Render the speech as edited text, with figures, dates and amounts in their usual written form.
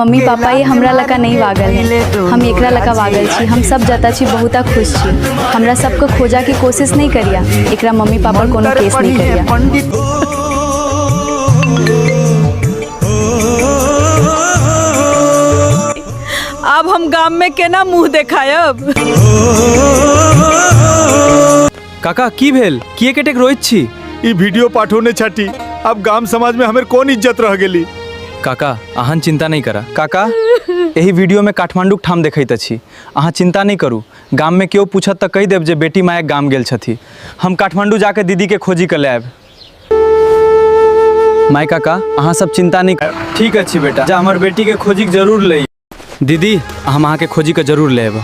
Mummy papa ये हमरा लका नहीं वागल है, हम एकरा लका वागल छी। हम सब जतऽ छी बहुता खुश छी। हमरा सबके खोजा के कोशिश नहीं करिया, एकरा मम्मी पापा कोनो केस नहीं करिया। पंडित आब हम गाम में केना मुंह देखायब? काका की भेल, किए कटेक रोइत छी? ई वीडियो पाठौने छठी, अब गाम समाज में हमर कौन इज्जत रह गेली? काका अहाँ चिंता नहीं करा। काका एही वीडियो में काठमांडूक ठाम देखैत अछि, अहाँ चिंता नहीं करू। गाम में केओ पूछत तऽ कहि देब जे बेटी मायक गाम गेल छथि। हम काठमांडू जाके दीदी के खोजी के लायब। माय काका अहाँ सब चिंता नहीं कर। ठीक अछि बेटा, जा हमर बेटी के खोजी के जरूर ले। दीदी हम अहाँ के खोजी के जरूर लेब।